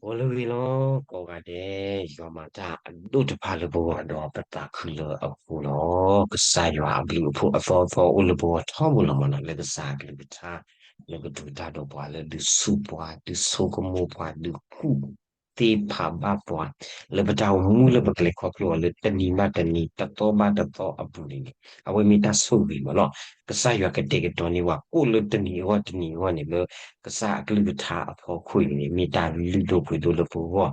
အိၣ်လၢဂ့ၤလီၤ ကိးဂၤဒဲး, ယွၤမၤတၢ်အဒိၣ်တဖၣ်လၢပဂီၢ်ဒီးပသးခုလၢအဃိလီၤ. ကစၢ်ယွၤအဘျုးအဖှိၣ်အသီသီအိၣ်လၢပဂီၢ်ထီဘိလီၤမၢ်နီၤ, လၢကစၢ်အကလုၢ်ကထါ လၢကတိၤတၢ်ဒီးပှၤ လၢဒုးဆူၣ်ပှၤ ဒုးဆိကမိၣ်ပှၤ ဒုးကူၣ်သ့ဖးဘၣ်ပှၤ လၢပတၢ်အိၣ်မူလၢပကလဲၤခီဖျိအီၤလၢတနံၤဘၣ်တနံၤ တသီဘၣ်တသီအပူၤန့ၣ်န့ၣ် အဝဲမ့ၢ်တၢ်ဆိၣ်ဂ့ၤမၢ်နီၤ. ကစၢ်ယွၤကတဲာ်ကတီၤန့ၢ်ပှၤကိၣ်လၢတနံၤအဂီၢ်တနံၤအဂီၢ်န့ၣ် လၢကစၢ်အကလုၢ်ကထါအဖီခိၣ်အံၤန့ၣ် မ့ၢ်တၢ်လုၢ်ဒိၣ်ပှ့ၤဒိၣ်လၢပဂီၢ်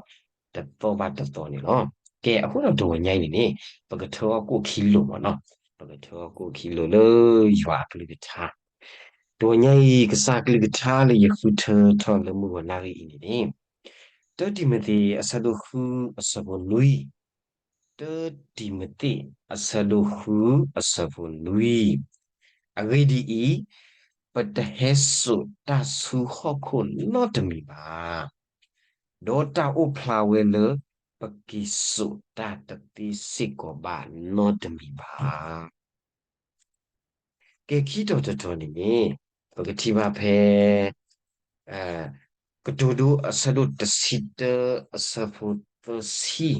တသီဘၣ်တသီန့ၣ်လီၤ. ကဲ အဃိဒီးတဂီၤညါအံၤန့ၣ်န့ၣ် ပကထၢအီၣ်ကိၣ်ခံလိာ်မၢ်နီၤ, ပကထၢအီၣ်ကိၣ်ခံလိာ်လၢယွၤအကလုၢ်ကထါ တဂီၤညါအံၤ ကစၢ်အကလုၢ်ကထါလၢယဃုထၢထီၣ်လၢမုၢ်ဂီၤနၣ်ရံၣ်အံၤန့ၣ်န့ၣ် တၢတံၤမသ့း အဆၢဒိၣ်ဃု အဆၢဖိနွံ, တၢတံၤမသ့း အဆၢဒိၣ်ဃု အဆၢဖိနွံ, အဂ့ၢ်ဒ်အံၤ, ပတဟဲစိာ်တၢ်ဆူဟီၣ်ခိၣ်နီတမံၤဘၣ်, ဒီးတၢ်အိၣ်ဖျါဝဲလၢ ပက့ၤစိာ်တၢ်တသ့စ့ၢ်ကီးဘၣ်နီတမံၤဘၣ်. ကဲခံတီၤတတီၤန့ၣ်န့ၣ် ပကထံၣ်ဘၣ်ဖဲ ကတိၤဒိအဆၢဒိၣ်တဆံတၢ အဆၢဖိသၢဆံ,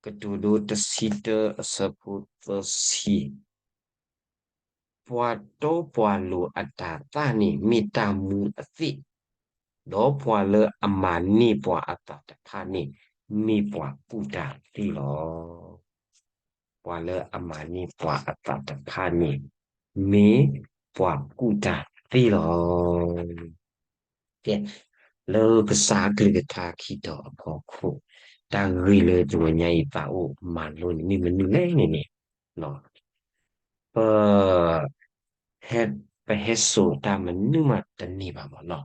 ကတိၤဒိတဆံတၢ အဆၢဖိသၢဆံ, ပှၤတီပှၤလိၤအတၤသၣ်န့ၣ် မ့ၢ်တၢ်မူအသ့ၣ်, ဒီးပှၤလၢအမၤန့ၢ်ပှၤအသးတဖၣ်န့ၣ် မ့ၢ်ပှၤကူၣ်တၢ်သ့လီၤ. ပှၤလၢအမၤန့ၢ်ပှၤအသးတဖၣ်န့ၣ် မ့ၢ်ပှၤကူၣ်တၢ်သ့လီၤ. ကဲ, လၢကစၢ်အကလုၢ်ကထါခံတီၤအဖီခိၣ်, တၢ်ဂ့ၢ်လၢတဂီၤညါအံၤသးအိၣ်မၤလိန့ၣ် မ့ၢ်မနုၤလဲၣ်န့ၣ်န့ၣ်, ပ ဟဲ, ပဟဲစိာ်တၢ်မနုၤမးတန့ၢ်ဘၣ်မၢ်နီၤ,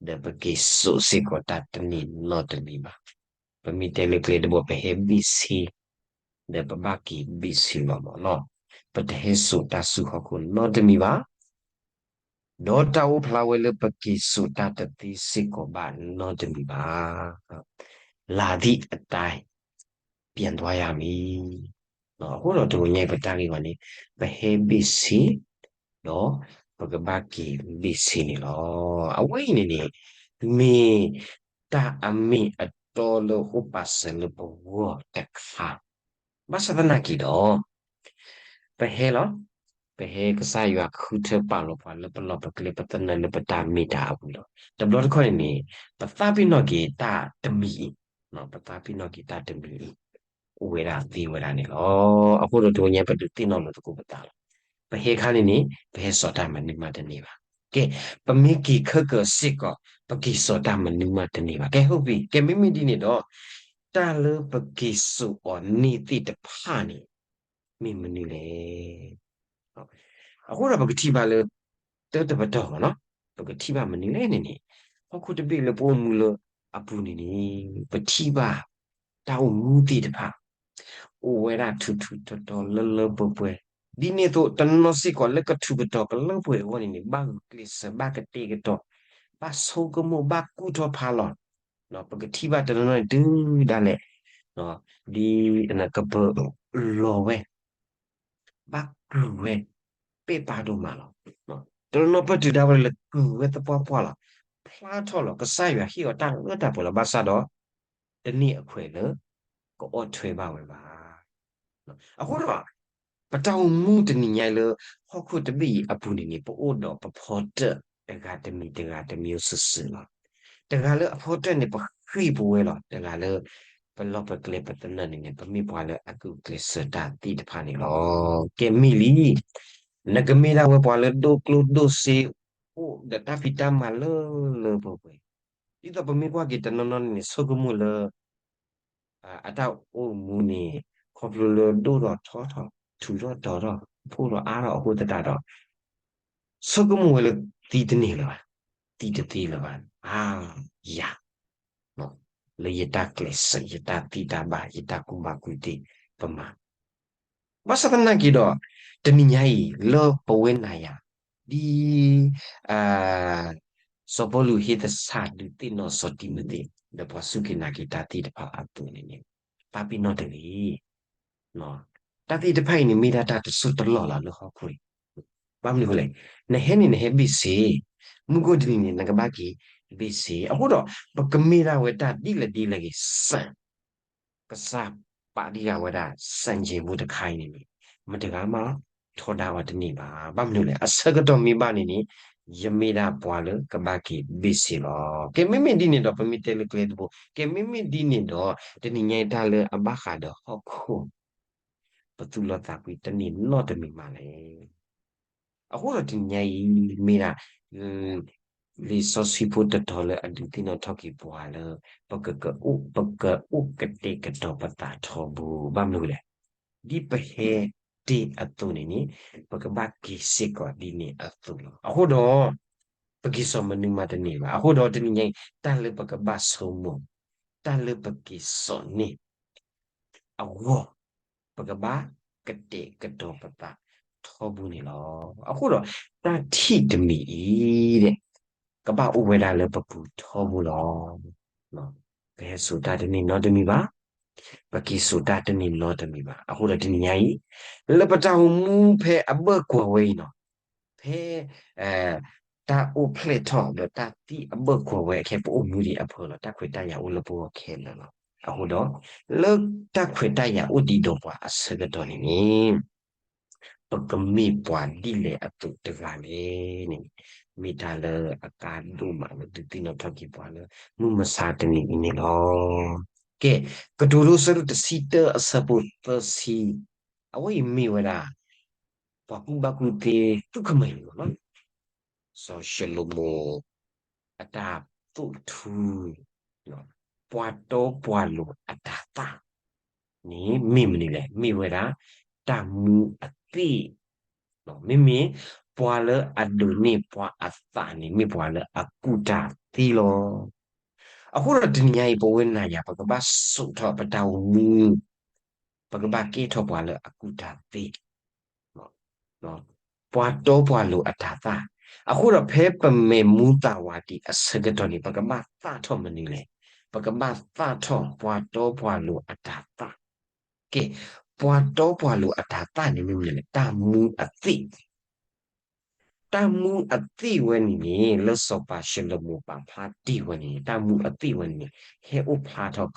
ဒီးပက့ၤစိာ်စ့ၢ်ကီးတၢ်တန့ၢ်နီတမံၤဘၣ်. ပမ့ၢ်တဲလၢကျဲတဘိ ပဟဲဘ့ၣ်ဆ့, ဒီးပဘၣ်က့ၤဘ့ၣ်ဆ့လီၤမၢ်နီၤ. ပတဟဲစိာ်တၢ်ဆူဟီၣ်ခိၣ်နီတမံၤဘၣ်. ဒီးတၢ်အိၣ်ဖျါဝဲလၢပက့ၤစိာ်တၢ်တသ့စ့ၢ်ကီးဘၣ်နီတမံၤဘၣ်. လၤသံၣ်အတၢ် ပျံၤသွါယၤမံၤ အဃိဒီးတဂီၤညါအံၤပတၢ်ဂ့ၢ်ဝဲန့ၣ် ပဟဲဘ့ၣ်ဆ့, ဒီးပကဘၣ်က့ၤဘ့ၣ်ဆ့န့ၣ်လီၤ. အဝဲအံၤန့ၣ်န့ၣ် မ့ၢ်တၢ်အမ့ၢ်အတီလၢအိၣ်ပာ်စၢၤလၢပဂီၢ်တခါ, ဘၣ်ဆၣ်သနာ်က့ဒီး ပဟဲလီၤ, ပဟဲကစၢ်ယွၤဃုထၢပာ်လီၤပှၤလၢပလီၢ်ပကျဲပသနၢၣ်လၢပတၢ်မ့ၢ်တၢ်အပူၤလီၤ. တဘျီတခီၣ်န့ၣ်န့ၣ် ပသးပ့ၤနီၣ်က့ၤတၢ်တမံၤအံၤ, ပသးပ့ၤနီၣ်က့ၤတၢ်တမံၤအံၤ အိၣ်ဝဲဒၣ်သ့ဝဲဒၣ်န့ၣ်လီၤ. အဃိဒီးတဂီၤညါပဒုးသ့ၣ်နီၣ်လိာ်သကိးပသးလီၤ. ပဟဲခါန့ၣ်န့ၣ် ပဟဲစိာ်တၢ်မနုၤမးတန့ၢ်ဘၣ်. ကဲ, ပမ့ၢ်က့ၤခဲကၢၣ်စ့ၢ်ကီး ပက့ၤစိာ်တၢ်မနုၤမးတန့ၢ်ဘၣ်. ကဲ ဟုတ်ပြီ, ကဲမ့မ့ၢ်ဒ်န့ၣ်ဒီး တၢ်လၢပက့ၤစိာ်အီၤန့ၢ်သ့ၣ်တဖၣ်န့ၣ် မ့ၢ်မနုၤလဲၣ်. အဃိဒီးပကထံၣ်ဘၣ်လၢ တၢတပတီၢ်မၢ်နီၤ, ပကထံၣ်ဘၣ်မနုၤလဲၣ်န့ၣ်န့ၣ်, ဟီၣ်ခိၣ်တဘ့ၣ်လၢပအိၣ်မူလၢအပူၤန့ၣ်န့ၣ် ပထံၣ်ဘၣ် တၢ်အိၣ်မူသ့ၣ်တဖၣ် အိၣ်ဝဲဒၣ်ထူးထူးတီၤတီၤလၢလၢပှဲၤပှဲၤ, ဒ်န့ၣ်အသိးတနီၤစ့ၢ်ကီးလၢကထူးကတီၤကလၢပှဲၤအဂီၢ်န့ၣ်န့ၣ် ဘၣ်ဂုာ်ကျဲးစၢး ဘၣ်ကတဲာ်ကတီၤ ဘၣ်ဆိကမိၣ် ဘၣ်ကူၣ်ထီၣ်ဖးလီၤ. ပကထံၣ်ဘၣ်တနီၤနီၤန့ၣ်တုၤဒၣ်လဲာ် ဒ်ကပၢၤလီၤဝဲ ဘၣ်ကုၢ်ဝဲ ပဲာ်ပာ်ဒိၣ်မးလီၤ. တနီၤနီၤပတုာ်ဒၣ်ဝဲလၢကုၢ်ဝဲသပှၢ်ပှၢ်လီၤ. ဖျါထီၣ်လီၤ ကစၢ်ယွၤဟ့ၣ်အီၤတၢ်လၢတၢ်ပှဲၤလီၤ. ဘၣ်ဆၣ်ဒီး တန့ၢ်အခွဲးလၢ ကအီၣ်ထွဲဘၣ်ဝဲဘၣ်. အဃိဒီး ပတၢ်အိၣ်မူတနံၤညါအံၤလၢ ဟီၣ်ခိၣ်တဘ့ၣ်အံၤအပူၤန့ၣ်န့ၣ် ပအိၣ်ဒီးပဖီတၢၣ်တဂၤတမံၤတဂၤတမံၤအိၣ်စုာ်စုာ်လီၤ. တဂၤလၢအဖီတၢၣ်န့ၣ် ပဃ့ၢ်ပဝဲလီၤ. တဂၤလၢ ပလီၢ်ပကျဲပသနၢၣ်န့ၣ်န့ၣ် ပမ့ၢ်ပှၤလၢအဂုာ်ကျဲးစၢးတၢ်သ့ၣ်တဖၣ်န့ၣ်လီၤ. ကဲမ့ၢ်လံ နကမ့ၢ်ဒၣ်ဝဲပှၤလၢဒိၣ်ကျိၣ်ဒိၣ်စ့ အိၣ်ဒီးတၢ်ဖံးတၢ်မၤလၢလၢပှဲၤပှဲၤ, ဒ်သိးပမ့ၢ်ကွၢ်က့ၤတနီၤနီၤန့ၣ်န့ၣ် ဆိကမိၣ်လၢ အတၢ်အိၣ်မူန့ၣ် ခီဖျိလၢဒိၣ်ထီၣ်ထီထီၣ် ထူးထီၣ်တီၤထီၣ် ဖှိၣ်ထီၣ်အါထီၣ်အဃိသတးဒီး ဆိကမိၣ်ဝဲလၢသံတန့ၢ်လၢၤဘၣ်, သံတသ့လၢၤဘၣ်, အါယၤ လၢယတၢ်ကျဲးစၢး ယတၢ်သ့တၢ်ဘၣ် ယတၢ်ကူၣ်ဘၣ်ကူၣ်သ့ ပမၤ ဘၣ်ဆၣ်သနာ်က့ဒီး တနံၤညါအံၤ လၢပဝဲနၤယၤ ဒ် စီၤပီလူးဟ့ၣ်သဆၣ်ဒုးသ့ၣ်နီၣ်စီၤတံၤမသ့း ဒီးပှၤစူၢ်က့ၤနာ်က့ၤတၢ်သ့ၣ်တဖၣ်အသိးန့ၣ်န့ၣ် ပာ်ပ့ၤနီၣ်တဂ့ၤ. တၢ်သ့ၣ်တဖၣ်အံၤန့ၣ် မ့ၢ်ဒၣ်တၢ်တစိၢ်တလီၢ်လီၤလၢဟီၣ်ခိၣ်အံၤ. ဘၣ်မနုၤအဃိလဲၣ်, နဟဲန့ၣ်နဟဲဘ့ၣ်ဆ့, မုၢ်ဂီၢ်တနံၤန့ၣ် နကဘၣ်က့ၤ ဘ့ၣ်ဆ့, အဃိဒီး ပကမ့ၢ်ဒၣ်ဝဲတၢ်ဒ်လဲၣ်ဒ်လဲၣ်ဂ့ၤ စံး ကစၢ်ပာ်ဒံးဃာ်ဝဲဒၣ် စံးကၠ့ၣ်ဖိတခါအံၤန့ၣ်န့ၣ် မတဂၤမးထီဒါအီၤတန့ၢ်ဘၣ်. ဘၣ်မနုၤလဲၣ်, အဆၢကတီၢ်မ့ၢ်ဘၣ်န့ၣ်န့ၣ် ယမ့ၢ်ဒၣ်ပှၤလၢကဘၣ်က့ၤဘ့ၣ်ဆ့လီၤ. ကဲ မ့မ့ၢ်ဒ်န့ၣ်ဒီး ပမ့ၢ်တဲလၢကျဲတဘိ, ကဲ မ့မ့ၢ်ဒ်န့ၣ်ဒီး တနံၤညါအံၤတၢ်လၢအဘၣ်ဃးဒီးဟီၣ်ခိၣ် ပသူၣ်လီသးကွံတန့ၢ်နီတမံၤမးလဲၣ်. အဃိဒီးတနံၤညါအံၤ မ့ၢ်ဒၣ် လံာ်စီဆှံဖိတတီၤလၢအဒုးသ့ၣ်နီၣ်ထီၣ်က့ၤပှၤလၢ ပကကအိၣ် ပကအိၣ်ကတဲာ်ကတီၤပသးထီဘိ ဘၣ်မနုၤလဲၣ်. ဒ်ပဟဲတ့ၢ်အသိးန့ၣ်န့ၣ် ပကဘၣ်က့ၤစ့ၢ်ကီးဒ်န့ၣ်အသိးလီၤ. အဃိဒီး ပက့ၤစိာ်မနုၤမးတန့ၢ်ဘၣ်. အဃိဒီးတနံၤညါအံၤ တၢ်လၢပကဘၣ်ဆိကမိၣ် တၢ်လၢပက့ၤစိာ်န့ၣ် အဂီၢ် ပကဘၣ်ကတဲာ်ကတီၤပသးထီဘိန့ၣ်လီၤ. အဃိဒီး တၢ်ထံၣ်တမံၤအံၤ ကဘၣ်အိၣ်ဝဲဒၣ်လၢပပူၤထီဘိလီၤ. ပဟဲစိာ်တၢ်တန့ၢ်နီတမံၤဘၣ်, ပက့ၤစိာ်တၢ်တန့ၢ်နီတမံၤဘၣ်. အဃိဒီးတနံၤညါအံၤ လၢပတၢ်အိၣ်မူဖဲအဘၢၣ်ကွီၢ်ဝဲအံၤနီၤ, ဖဲ တၢ်အိၣ်ဖျဲၣ်ထီၣ်ဒီးတၢ်သံအဘၢၣ်ကွီၢ်ဝဲအခဲ ပအိၣ်မူဒံးအဖၢလီၤ. တၢ်ခွဲးတၢ်ယာ်အိၣ်လၢပဂီၢ်ခဲလၢာ်လီၤ. အဃိဒီး လၢတၢ်ခွဲးတၢ်ယာ်အိၣ်ဒံးဒီးပှၤအဆၢကတီၢ်န့ၣ်န့ၣ် ပကမ့ၢ်ပှၤဒ်လဲၣ်အသိးတဂၤလဲၣ်န့ၣ် မ့ၢ်တၢ်လၢအကါဒိၣ်မးလၢဒုးသ့ၣ်နီၣ်ထီၣ်က့ၤပှၤလၢ မုၢ်မဆါတနံၤအံၤန့ၣ်လီၤ. ကဲ, ကတိၤဒိအဆၢဒိၣ်တဆံတၢအဆၢဖိသၢဆံ, အဝဲအံၤမ့ၢ်ဝဲဒၣ် ပှၤကူၣ်ဘၣ်ကူၣ်သ့သူၣ်ကမၢၢ်လံမ့ၢ်နီၤ, စီၤၡလိၤမိၤ အတၢ်သူၣ်ထူ ပှၤတီပှၤလိၤအတၤသၣ်န့ၣ် မ့ၢ်မနုၤလဲၣ်, မ့ၢ်ဝဲဒၣ် တၢ်မူအသ့ၣ်, မ့မ့ၢ် ပှၤလၢအဒိးန့ၢ်ပှၤအသးန့ၣ် မ့ၢ်ပှၤလၢအကူၣ်တၢ်သ့လီၤ. အဃိဒီးတနံၤညါအံၤ ပဝဲနၤယၤ ပကဘၣ်စိာ်ထီၣ်ပတၢ်အိၣ်မူ ပကဘၣ်ကဲထီၣ်ပှၤလၢအကူၣ်တၢ်သ့, ပှၤတီပှၤလိၤအတၤသၣ်. အဃိဒီးဖဲပမဲာ်မူသးဝးဒံးအဆၢကတီၢ်န့ၣ် ပကဘၣ်သၣ်ထီၣ်မနုၤလဲၣ်, ပကဘၣ်သၣ်ထီၣ်ပှၤတီပှၤလိၤအတၤသၣ်. ကဲ, ပှၤတီပှၤလိၤအတၤသၣ်န့ၣ်မ့ၢ်မနုၤလဲၣ်, တၢ်မူအသ့ၣ် တၢ်မူအသ့ၣ်ဝဲန့ၣ်န့ၣ် လၢစီၤပၤၡလိၤမိၤပာ်ဖျါတ့ၢ်ဝဲန့ၣ် တၢ်မူအသ့ၣ်ဝဲန့ၣ်န့ၣ် ဟဲအိၣ်ဖျါထီၣ်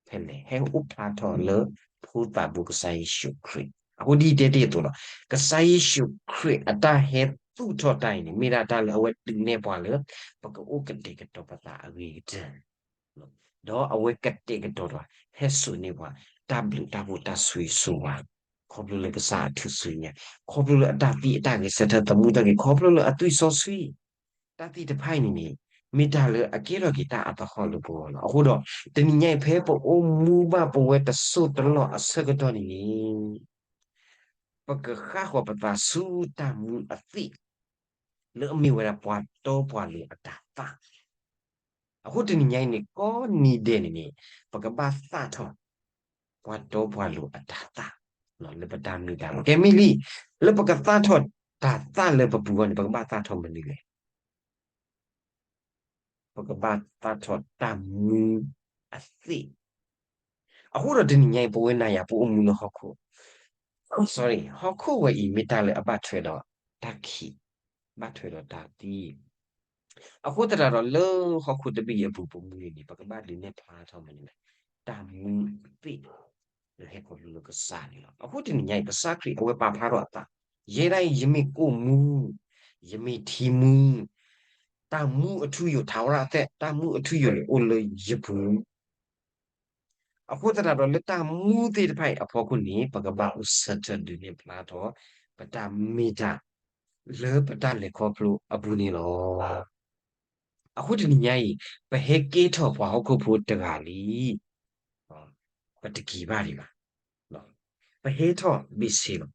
ဖဲလဲၣ်, ဟဲအိၣ်ဖျါထီၣ်လၢဖိသၣ်ဘိကစၢ်ယ့ၣ်ၡူးခရံာ်. အဃိဒ်တဲတ့ၢ်အသိးလီၤ, ကစၢ်ယ့ၣ်ၡူးခရံာ်အတၢ်ဟဲသူၣ်ထီၣ်တၢ်အံၤန့ၣ် မ့ၢ်ဒၣ်တၢ်လၢအဝဲဒုးနဲၣ်ပှၤလၢ ပကအိၣ်ကတဲာ်ကတီၤပသးအဂ့ၤကတၢၢ် ဒီးအဝဲကတဲာ်ကတီၤတၢ် ဟဲစိာ်န့ၢ်ပှၤ တၢ်ဘျုးတၢ်ဖှိၣ်တၢ်ဆိၣ်ဂ့ၤဆိၣ်ဝါ, ခီဖျိလၢကစၢ်အထူၣ်စုညါ, ခီဖျိလၢအတၢ်သံအတၢ်ဂဲၤဆၢထၢၣ်သမူထီၣ်က့ၤ, ခီဖျိလၢအသွံၣ်စီဆှံ, တၢ်သ့ၣ်တဖၣ်အံၤန့ၣ်န့ၣ် မ့ၢ်တၢ်လၢအကဲထီၣ်က့ၤတၢ်အသဟီၣ်လၢပဂီၢ်လီၤ. အဃိဒီး တနံၤညါအံၤဖဲပအိၣ်မူဘၣ်ပဝဲတစိၢ်တလီၢ်အဆၢကတီၢ်န့ၣ်န့ၣ် ပကဃၣ်ဃီၤပသးဆူတၢ်မူအသ့ၣ် လၢအမ့ၢ်ဝဲဒၣ်ပှၤတီပှၤလိၤအတၤသၣ်. အဃိတနံၤညါအံၤန့ၣ် ကိးနံၤဒဲးန့ၣ်န့ၣ် ပကဘၣ်သၣ်ထီၣ် ပှၤတီပှၤလိၤအတၤသၣ် လၢပတၢ်မ့ၢ်တၢ်တီ. ကဲမ့ၢ်လံ, လၢပကသၣ်ထီၣ်တၤသၣ်လၢပပူၤအဂီၢ်န့ၣ် ပကဘၣ်သၣ်ထီၣ်မနုၤလဲၣ်. ပကဘၣ်သၣ်ထီၣ်တၢ်မူအသ့ၣ်. အဃိဒီးတနံၤညါအံၤ ပဝဲနၤယၤ ပအိၣ်မူလၢဟီၣ်ခိၣ်, sorry, ဟီၣ်ခိၣ်ဝဲအံၤမ့ၢ်တၢ်လၢအဘၣ်ထွဲဒီးတၢ်ခံး, ဘၣ်ထွဲဒီးတၢ်သံ. အဃိသတးဒီးလၢဟီၣ်ခိၣ်တဘ့ၣ်အံၤအပူၤ ပမူန့ၣ်န့ၣ် ပကဘၣ်ဒုးနဲၣ်ဖျါထီၣ်မနုၤလဲၣ်, တၢ်မူအသ့ၣ် လၢဟဲခီဖျိလၢကစၢ်န့ၣ်လီၤ. အဃိတနံၤညါအံၤ ကစၢ်ခရံာ်အဝဲပာ်ဖျါထီၣ်အသး, ယဲဒၣ်အံၤ ယမ့ၢ်ကိၣ်မူ, ယမ့ၢ်ထံမူ, တၢ်မူအထူအယိာ် ထးဝရအသက်, တၢ်မူအထူအယိာ်န့ၣ် အိၣ်လၢယပူၤ အဃိသတးဒီးလၢတၢ်မူသ့ၣ်တဖၣ်အံၤအဖီခိၣ်န့ၣ် ပကဘၣ်အိၣ်ဆၢထၢၣ်ဒုးနဲၣ်ဖျါထီၣ် ပတၢ်မ့ၢ်တၢ် လၢပတၢ်လဲၤခီဖျိအပူၤန့ၣ်လီၤ. အဃိတနံၤညါအံၤ ပဟဲကဲထီၣ်ပှၤဟီၣ်ခိၣ်ဖိတဂၤလံ, ပတက့ၤဘၣ်ဒံးဘၣ်. ပဟဲထီၣ်ဘ့ၣ်ဆ့လီၤ.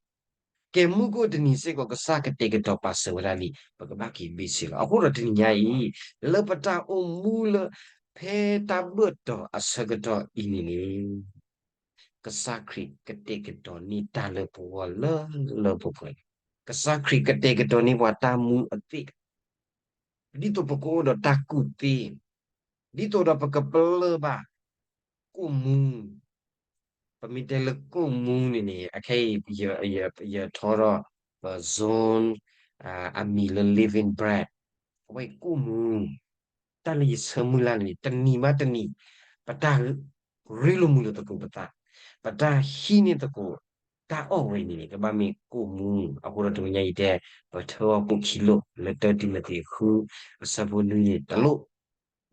ကဲမုၢ်ဂီၢ်တနံၤစ့ၢ်ကီး ကစၢ်ကတဲာ်ကတီၤပာ်စၢၤဝဲဒၣ်လံ, ပကဘၣ်က့ၤဘ့ၣ်ဆ့လီၤ. အဃိဒီးတနံၤညါအံၤ လၢပတၢ်အိၣ်မူလၢ ဖဲတၢ်ဘၢၣ်တီၤအဆၢကတီၢ်အံၤန့ၣ်န့ၣ် ကစၢ်ခရံာ်ကတဲာ်ကတီၤန့ၢ်တၢ်လၢပဂီၢ်လၢလၢပှဲၤပှဲၤလီၤ. ကစၢ်ခရံာ်ကတဲာ်ကတီၤန့ၢ်ပှၤတၢ်မူအသ့ၣ်, ဒ်သိးပကအိၣ်ဒီးတၢ်ကူၣ်သ့, ဒ်သိးဒီးပကပလၢၢ်ဘၣ် ကိၣ်မူ, ပမ့ၢ်တဲလၢကိၣ်မူန့ၣ်န့ၣ် အခဲအံၤ ယထီထီၣ် ပ zone အမံၤလၢ living bread, အဝဲကိၣ်မူ, တၢ်လၢယဆၢမုၢ်လၢ်န့ၣ် တနံၤဘၣ်တနံၤ ပတၢ်ရ့လိာ်မုာ်လိာ်သကိးပသး, ပတၢ်ဟံးန့ၢ်သကိး တၢ်အီၣ်ဝဲအံၤန့ၣ်န့ၣ် ကဘၣ်မ့ၢ်ကိၣ်မူ, အဃိဒီးတနံၤညါအံၤတဲ ပထၢအီၣ်ကိၣ်ခံလိာ် လၢတၢတံၤမသ့းဃု အဆၢဖိနွံန့ၣ်တလိာ်,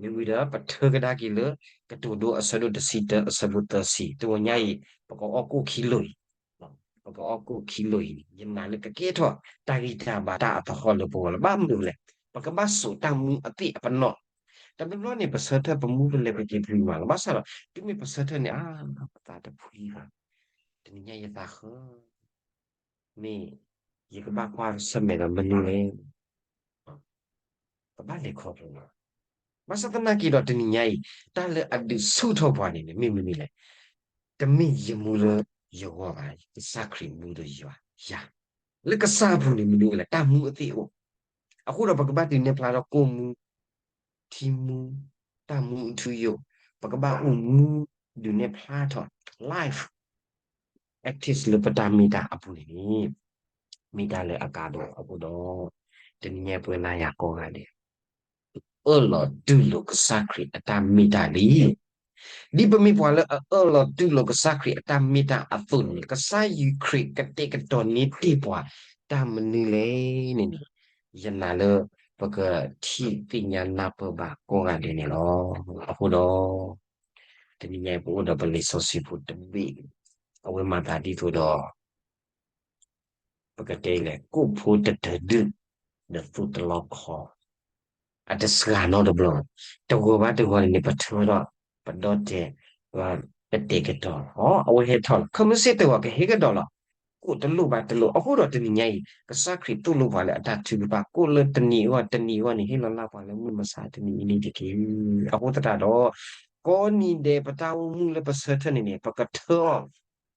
မ့ၢ်ဝံၤဒီးပထၢကဒါက့ၤလၢ ကတိၤဒိအဆၢဒိၣ်တဆံတၢ အဆၢဖိသၢဆံ, တနံၤညါအံၤ ပကအီၣ်ကိၣ်ခံလိာ်အံၤ ပကအီၣ်ကိၣ်ခံလိာ်အံၤန့ၣ် ယနာ်လၢကကဲထီၣ်တၢ်ဂံၢ်တၢ်ဘါတၢ်အသဟီၣ်လၢပဂီၢ်လီၤ. ဘၣ်မနုၤလဲၣ်, ပကဘၣ်စိာ်တၢ်မူအသ့ၣ်အပနီၣ်, တဘျီဘျီန့ၣ် ပဆၢထၢၣ်ပမူပလဲၤပက့ၤပှံၤမးလီၤ. ဘၣ်ဆၣ်ဒီး တုၤမ့ၢ်ပဆၢထၢၣ်န့ၣ် အါ ပသးတဖှံဘၣ်, တနံၤညါယသးဃၢ မ့ၢ်ယကဘၣ်ကွၢ်ဆၢၣ်မဲာ်ဒီးမနုၤလဲၣ်, ပဘၣ်လဲၤခီဖျိလီၤ. ဘၣ်ဆၣ်သနာ်က့ဒီးတနံၤညါအံၤ တၢ်လၢအဒုးဆူၣ်ထီၣ်ပှၤန့ၣ်န့ၣ် မ့ၢ်မနုၤလဲၣ်, တမ့ၢ်ယမူလၢယဂီၢ်ဘၣ်, ကစၢ်ခရံာ်မူဒီးယွၤ, ယၤ, လၢကစၢ်အပူၤန့ၣ်မနုၤလဲၣ်, တၢ်မူအသ့ၣ်အိၣ်, အဃိဒီးပကဘၣ်ဒုးနဲၣ်ဖျါထီၣ်ကိၣ်မူ ထံမူ, တၢ်မူအထူအယိာ်, ပကဘၣ်အိၣ်မူဒုးနဲၣ်ဖျါထီၣ် life active လၢပတၢ်မ့ၢ်တၢ်အပူၤန့ၣ်န့ၣ် မ့ၢ်တၢ်လၢအကါဒိၣ်အဃိဒီး တနံၤညါပဝဲနၤယၤကိးဂၤဒဲး အၢၣ်လီၤတူၢ်လိာ်ကစၢ်ခရံာ်အတၢ်မ့ၢ်တၢ်လံ. ဒ်ပမ့ၢ်ပှၤလၢအအၢၣ်လီၤတူၢ်လိာ်ကစၢ်ခရံာ်အတၢ်မ့ၢ်တၢ်အသိးန့ၣ် ကစၢ်ယ့ၣ်ၡူးခရံာ်ကတဲာ်ကတီၤန့ၢ်တ့ၢ်ပှၤတၢ်မနုၤလဲၣ်န့ၣ်န့ၣ် ယနာ်လၢပကထံၣ်သ့ၣ်ညါနၢ်ပၢၢ်ဘၣ်ကိးဂၤဒဲးန့ၣ်လီၤ. အဃိဒီး တနံၤညါအံၤပအိၣ်ဒီးပလံာ်စီဆှံဖိတဘ့ၣ်, အဝဲမၤသးဒ်သိးဒီး ပကတဲလဲၣ် ကိၣ်ဖိတတၢၤဒုၣ် ဒီးသိၣ်တလီၢ်ခီ အတစှၤနီတဘျီ, တဂီၤဘၣ်တဂီၤန့ၣ်န့ၣ် ပထၢထီၣ် ပဒီၣ်တဲာ် ပတဲာ်ကတီၤ အဝဲဟဲထီၣ်လီၤ. ခီမ့ၢ်စ့ၢ်တဂီၤကဟဲကဒီးလီၤ. ကိၣ်တလိၣ်ဘၣ်တလိၣ်. အဃိဒီးတနံၤညါအံၤ ကစၢ်ခရံာ်သိၣ်လိပှၤလၢအတၢ်ထုကဖၣ် ကိၣ်လၢတနံၤအဂီၢ်တနံၤအဂီၢ်န့ၣ် ဟ့ၣ်လီၤလၢ်ပှၤလၢမုၢ်မဆါတနံၤအံၤန့ၣ်တက့ၢ်. အဃိသတးဒီး ကိးနံၤဒဲးပတၢ်အိၣ်မူလၢပဆၢထၢၣ်န့ၣ်န့ၣ် ပကထၢအီၣ်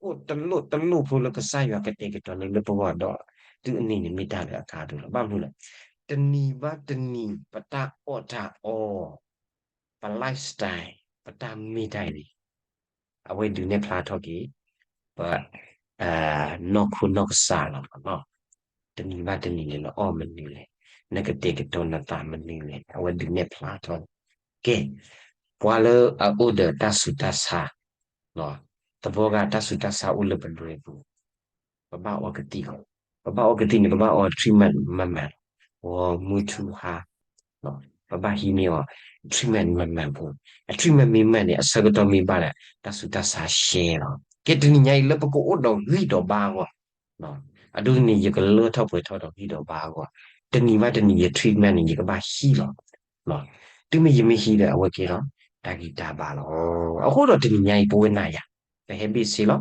ကိၣ်တလိၣ်တလိၣ်ဖိလၢကစၢ်ယွၤကတဲာ်ကတီၤန့ၢ်လၢပဂီၢ်ဒီး တုၤအနံၤန့ၣ်မ့ၢ်တၢ်လၢအကါဒိၣ်လီၤ. ဘၣ်မနုၤလဲၣ်, တနံၤဘၣ်တနံၤ ပတၢ်အီၣ်တၢ်အီ ပ lifestyle ပတၢ်မ့ၢ်တၢ်အံၤန့ၣ် အဝဲဒုးနဲၣ်ဖျါထီၣ်က့ၤ ပ နီၢ်ခိနီၢ်ကစၢ်လီၤ. တနံၤဘၣ်တနံၤန့ၣ် နအီၣ်မနုၤလဲၣ်, နကတဲာ်ကတီၤနသးမနုၤလဲၣ်, အဝဲဒုးနဲၣ်ဖျါထီၣ်. ကဲ, ပှၤလၢအအိၣ်ဒီးတၢ်ဆူးတၢ်ဆါ သဘီဂၤတၢ်ဆူးတၢ်ဆါအိၣ်လၢပဒွဲပူၤ, ပဘၣ်အီကသံၣ်လီၤ. ပဘၣ်အီကသံၣ်န့ၣ် ပဘၣ်အီ treatment မၤမၤလီၤ. ဂီၤမုၢ်ထူဟါ, ပဘၣ်ဟံးန့ၢ်အီၤ treatment မၤမၤဖိ, အ treatment မ့ၢ်မၤန့ၣ် အဆၢကတီၢ်မ့ၢ်ဘၣ်ဒီး တၢ်ဆူးတၢ်ဆါရှဲလီၤ. ကဲတနံၤညါအံၤလၢပကအိၣ်ဒီးဂံၢ်ဒီးဘါအဂီၢ်, အဒိန့ၣ် ယကလၢထီၣ်ပှဲၤထီၣ်ဒီးဂံၢ်ဒီးဘါအဂီၢ်, တနံၤဘၣ်တနံၤ ယ treatment န့ၣ် ယကဘၣ်ဟံးလီၤ. တုၤမ့ၢ်ယမ့ၢ်ဟံးဒီးအဝဲကဲထီၣ် တၢ်ဂံၢ်တၢ်ဘါလီၤ. အဃိဒီးတနံၤညါအံၤ ပဝဲနၤယၤ ပဟဲဘ့ၣ်ဆ့လီၤ.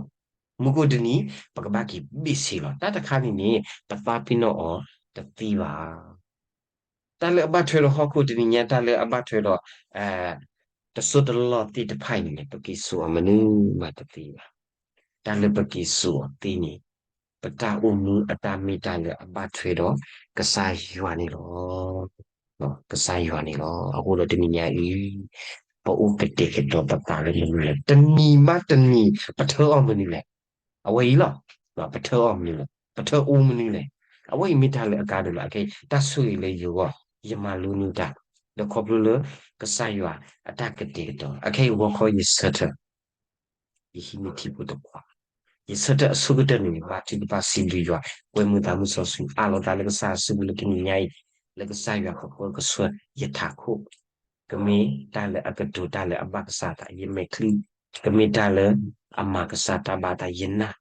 မူခိၣ်တနံၤ ပကဘၣ်က့ၤဘ့ၣ်ဆ့လီၤ. တၢ်တခါန့ၣ်န့ၣ် ပသးပ့ၤနီၣ်အီၤတသ့ဘၣ်. တၢ်လၢအဘၣ်ထွဲဒီးဟီၣ်ခိၣ်တနံၤညါ တၢ်လၢအဘၣ်ထွဲဒီး တစိၢ်တလီၢ်သ့ၣ်တဖၣ်အံၤန့ၣ် ပက့ၤစိာ်အီၤမနုၤမးတသ့ဘၣ်. တၢ်လၢပက့ၤစိာ်အီၤသ့န့ၣ် ပတၢ်အိၣ်မူအတၢ်မ့ၢ်တၢ်လၢအဘၣ်ထွဲဒီးကစၢ်ယွၤန့ၣ်လီၤ. ကစၢ်ယွၤန့ၣ်လီၤ. အဃိဒီးတနံၤညါအံၤ ပအိၣ်ကတဲာ်ကတီၤပသးလၢမနုၤလဲၣ်, တနံၤဘၣ်တနံၤ ပထၢအီၣ်မနုၤလဲၣ်. အဝဲအံၤလီၤ. ပထၢအီၣ်မနုၤလဲၣ်, ပထၢအီၣ်မနုၤလဲၣ်. အဝဲအံၤမ့ၢ်တၢ်လၢအကါဒိၣ်လီၤ. အခဲအံၤ တၢ်ဆိၣ်ဂ့ၤလၢယဂီၢ်, ယမၤလိနုၤတၢ်, ဒီးခီဖျိလၢကစၢ်ယွၤအတၢ်ကတဲာ်ကတီၤ, အခဲအံၤဂီၤခီယဆၢထၢၣ် ယဟံးန့ၢ်ထံဖိတခွး, ယဆၢထၢၣ်အဆိကတၢၢ်န့ၣ် ဘါထုကဖၣ်စံးဘျုးယွၤ, ကွဲမုာ်သးမုာ်စီဆှံ, အးလီၤသးလၢကစၢ်ယွၤစုပူၤလၢတနံၤညါအံၤ, လၢကစၢ်ယွၤကပၢကဆှၢယထးခိၣ်, ကမ့ၢ်တၢ်လၢအကတိၤတၢ်လၢအဘၣ်ကစၢ်အသး ယမဲာ်ချံ, ကမ့ၢ်တၢ်လၢအမၤကစၢ်တၢ်ဘၣ်အသး ယနၢ်,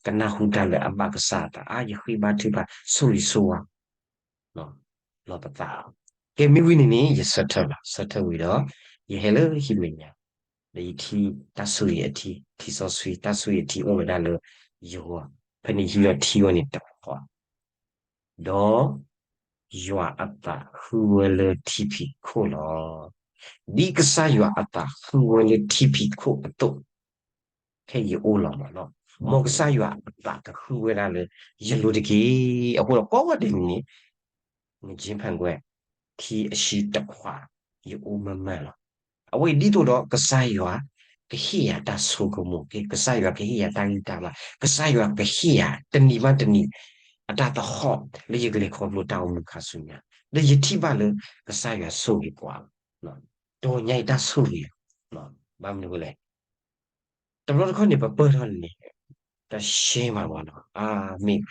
ကနၢ်ဟူတၢ်လၢအဘၣ်ကစၢ်အသး အါ ယဃ့ဘါထုကဖၣ် ဆိၣ်ဂ့ၤဆိၣ်ဝါ လီၤပသး. ကဲမ့ၢ်ဝံၤန့ၣ်န့ၣ် ယဆၢထၢၣ်လီၤ. ဆၢထၢၣ်ဝံၤဒီး ယဟဲလၢဟံၣ်မဲာ်ညါ, ဒီးယထံၣ်တၢ်ဆိၣ်ဂ့ၤအထံ, ထံစီဆှံ တၢ်ဆိၣ်ဂ့ၤအထံအိၣ်ဝဲဒၣ်လၢယဂီၢ်, ဖဲန့ၣ်ဟံးလီၤထံအဂီၢ်န့ၣ်တခီ, ဒီးယွၤအသးဃုဝဲလၢထံဖံးခိၣ်လီၤ. ဒ်ကစၢ်ယွၤအသးဃုဝဲလၢထံဖံးခိၣ်အသိး ခဲအံၤယအိၣ်လီၤမးနီၤ, မ်ကစၢ်ယွၤအသးကဃုဝဲဒၣ်လၢယလိၤတက့ၢ်. အဃိဒီးကိးဂၤဒဲးန့ၣ်န့ၣ် နကၠ့ဖၣ်ကွဲ ထံအဆံတခွး ယအိၣ်မၢ်မၢ်လီၤ. အဝဲအံၤဒ်သိးဒီးကစၢ်ယွၤ ကဟ့ၣ်ယၤတၢ်ဆိကမိၣ်, ကစၢ်ယွၤကဟ့ၣ်ယၤတၢ်ဂံၢ်တၢ်ဘါ, ကစၢ်ယွၤကဟ့ၣ်ယၤတနံၤဘၣ်တနံၤ အတၢ်သဟီၣ်လၢယကလဲၤခီဖျိတၢ်အိၣ်မူခါဆူညါ, ဒီးယထံၣ်ဘၣ်လၢကစၢ်ယွၤဆိၣ်ဂ့ၤပှၤလီၤ. တဂီၤညါအံၤတၢ်ဆိၣ်ဂ့ၤ, ဘၣ်မနုၤအဃိလဲၣ်, တဘျီတခီၣ်န့ၣ် ပပၢၢ်ထီၣ်န့ၣ် တရှဲမးမ့ၢ်နီၤ, အါ မ့ၢ်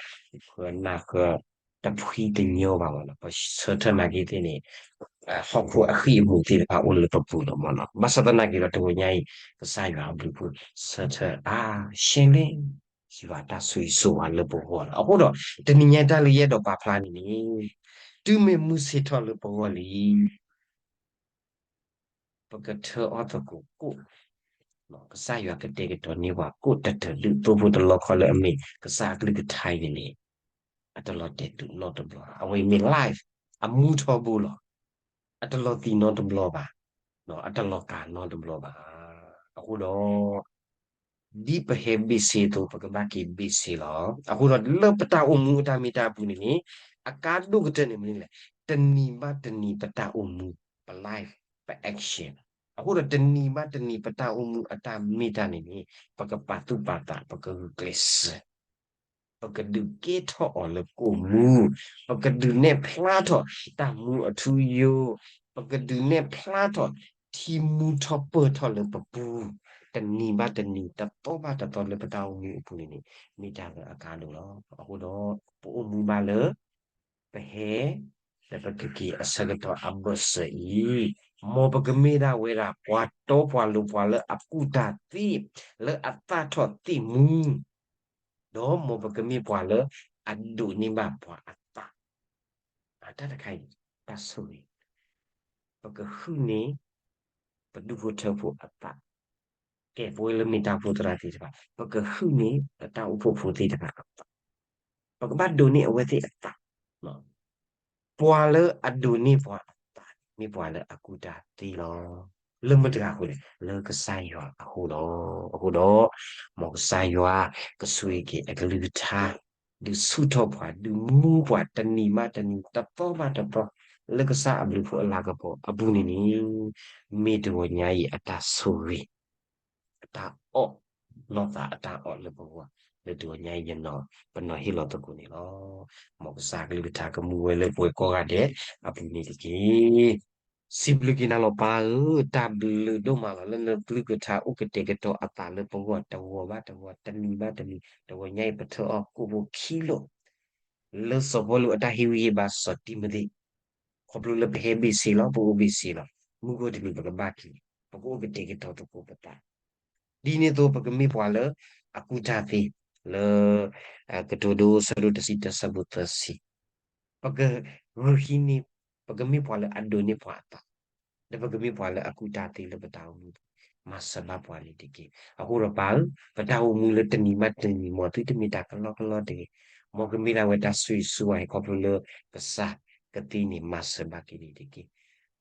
ဃၢနၢ်ဃၢ တဖှံတညီဘၣ်မ့ၢ်နီၤ, ပဆၢထၢၣ်နာ်က့သ့ၣ်န့ၣ် ဟီၣ်ခိၣ်အဃံၢ်အမူးသ့ၣ်တဖၣ်အိၣ်လၢပပူၤလီၤမ့ၢ်နီၤ, ဘၣ်ဆၣ်သနာ်က့ဒီးတဂီၤညါအံၤ ကစၢ်ယွၤအဘျုးအဖှိၣ်ဆၢထၢၣ်အါရှဲလဲၣ်, ယွၤတၢ်ဆိၣ်ဂ့ၤဆိၣ်ဝါလၢပဂီၢ်လီၤ. အဃိဒီး တနံၤညါတၢ်လၢယအဲၣ်ဒိးပာ်ဖျါန့ၣ်န့ၣ် တုၤမ့ၢ်မုၢ်ဆ့ၣ်ထီၣ်လၢပဂီၢ်လံ ပကထၢအီၣ်သကိးကိၣ်, ကစၢ်ယွၤကတဲာ်ကတီၤန့ၢ်ပှၤကိၣ်တတၢၢ်ဒုးသိဖိတလီခီလၢအမ့ၢ်ကစၢ်အကလုၢ်ကထါအံၤန့ၣ်န့ၣ်, အတလီၤတဲာ်တုၤနီတဘျီ, အဝဲအံၤမ့ၢ် life အမူထီဘိလီၤ. အတလီၤသံးနီတဘျီဘၣ်, အတလီၤကၤနီတဘျီဘၣ်. အဃိဒီး ဒ်ပဟဲဘ့ၣ်ဆ့အသိး ပကဘၣ်က့ၤဘ့ၣ်ဆ့လီၤ. အဃိဒီးလၢပတၢ်အိၣ်မူအတၢ်မ့ၢ်တၢ်ပူၤန့ၣ်န့ၣ် အကါဒိၣ်ကတၢၢ်န့ၣ်မနုၤလဲၣ်, တနံၤဘၣ်တနံၤပတၢ်အိၣ်မူ, ပ life, ပ action. အဃိဒီးတနံၤဘၣ်တနံၤပတၢ်အိၣ်မူအတၢ်မ့ၢ်တၢ်န့ၣ်န့ၣ် ပကပာ်သူၣ်ပာ်သး ပကဂုာ်ကျဲးစၢး ပကဒုးကဲထီၣ်အီၤလၢကိၣ်မူ, ပကဒုးနဲၣ်ဖျါထီၣ်တၢ်မူအထူအယိာ်, ပကဒုးနဲၣ်ဖျါထီၣ်ထံမူထီၣ်ပၢၢ်ထီၣ်လၢပပူၤ, တနံၤဘၣ်တနံၤ တသီဘၣ်တသီလၢပတၢ်အိၣ်မူအပူၤန့ၣ်န့ၣ် မ့ၢ်တၢ်လၢအကါဒိၣ်လီၤ. အဃိဒီး ပအိၣ်မူဘၣ်လၢ ပဟဲ လၢပကက့ၤအဆၢကတီၢ်အဘၢၣ်စၢၤအံၤ, မ်ပကမ့ၢ်ဒၣ်ဝဲဒၣ် ပှၤတီပှၤလိၤ ပှၤလၢအကူၣ်တၢ်သ့, လၢအသၣ်ထီၣ်သ့ၣ်မူ, ဒီးမ်ပကမ့ၢ်ပှၤလၢအဒိးန့ၢ်ဘၣ်ပှၤအသး, တၢ်တခါအံၤ တၢ်ဆိၣ်ဂ့ၤ, ပကဟုၣ်န့ၢ် ပဒူၣ်ဖိထၢဖိအသး, ကဲပဝဲလၢမ့ၢ်တၢ်အိၣ်ဖှိၣ်သရၣ်သ့ၣ်တဖၣ် ပကဟုၣ်န့ၢ်ပတၢ်အိၣ်ဖှိၣ်ဖိသ့ၣ်တဖၣ်အသး, ပကဘၣ်ဒိးန့ၢ်အဝဲသ့ၣ်အသး ပှၤလၢအဒိးန့ၢ်ပှၤအသးန့ၣ် မ့ၢ်ပှၤလၢအကူၣ်တၢ်သ့လီၤ. လၢမတၤတဂၤအဃိလဲၣ်, လၢကစၢ်ယွၤအဃိလီၤ. အဃိဒီး မ်ကစၢ်ယွၤကဆိၣ်ဂ့ၤက့ၤအကလုၢ်ကထါ, ဒုးဆူၣ်ထီၣ်ပှၤ, ဒုးမူပှၤတနံၤဘၣ်တနံၤ တသီဘၣ်တသီ လၢကစၢ်အဘျုးအဖှိၣ်အလၤကပီၤအပူၤန့ၣ်န့ၣ်, မ့ၢ်တဂီၤညါအံၤအတၢ်ဆိၣ်ဂ့ၤ အတၢ်အီၣ်လိာ်သးအတၢ်အီၣ်လၢပဂီၢ်, လၢတဂီၤညါအံၤယနီၤ ပနီၤဟ့ၣ်လီၤသကိးန့ၣ်လီၤ. မ်ကစၢ်အကလုၢ်ကထါကမူဝဲလၢပှၤကိးဂၤဒဲးအပူၤန့ၣ်တက့ၢ်. စံးဘျုးက့ၤနၤလီၤပၢ်ဧၢ, တၢ်ဘျုးဒိၣ်မးလီၤ လၢနကလုၢ်ကထါအိၣ်ကတဲာ်ကတီၤအသးလၢပဂီၢ်တဂီၤဘၣ်တဂီၤ တနံၤဘၣ်တနံၤ, တဂီၤညါအံၤပထၢအီၣ်ကိၣ်ဖိခံလိာ် လၢစီၤပီလူးအတၢ်ဟ့ၣ်ဂံၢ်ဟ့ၣ်ဘါစီၤတံၤမသ့း, ခီဖျိလၢပဟဲဘ့ၣ်ဆ့လီၤ ပအိၣ်ဘ့ၣ်ဆ့လီၤ, မုၢ်ဂီၤတနံၤပကဘၣ်က့ၤ, ပကအိၣ်ကတဲာ်ကတီၤသကိးပသး, ဒ်န့ၣ်အသိးပကမ့ၢ်ပှၤလၢအကူၣ်တၢ်သ့, လၢ ကတိၤဒိ ဆၢဒိၣ်တဆံတၢ ဆၢဖိသၢဆံ, ပကဂုာ်ဟံးန့ၢ်, ပကမ့ၢ်ပှၤလၢအဒိးန့ၢ်ပှၤအသး, ဒီးပကမ့ၢ်ပှၤလၢအကူၣ်တၢ်သ့လၢပတၢ်အိၣ်မူ, မၤစၢၤဘၣ်ပှၤန့ၣ်တက့ၢ်. အဃိဒီးပၢ်ဧၢ, ပတၢ်အိၣ်မူလၢတနံၤဘၣ်တနံၤ မ်သုတမ့ၢ်တၢ်ကလီကလီတဂ့ၤ, မ်ကမ့ၢ်ဒၣ်ဝဲတၢ်ဆိၣ်ဂ့ၤဆိၣ်ဝါဟ့ၣ်ခီဖျိလၢကစၢ်ကသ့န့ၣ် မၤစၢၤဘၣ်က့ၤန့ၣ်တက့ၢ်.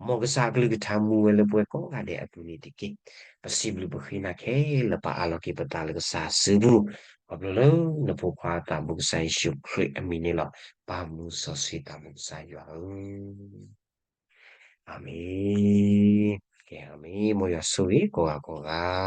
မ်ကစၢ်အကလုၢ်ကထါမူဝဲလၢပှၤကိးဂၤဒဲးအပူၤန့ၣ်တက့ၢ်. ပစံးဘျုးပဃ့နၤခဲလၢာ်ပအးလီၤက့ၤပသးလၢကစၢ်အစုပူၤ, ခီဖျိလၢနဖိခွါသးဘိကစၢ်ယ့ၣ်ၡူးခရံာ်အမံၤန့ၣ်လီၤ. ပၢ်မူစီဆှံသးဘိကစၢ်ယွၤဧၢ, အၤမ့ၣ်. ကဲ အၤမ့ၣ်, မ်ယွၤဆိၣ်ဂ့ၤကိးဂၤကိးဂၤ.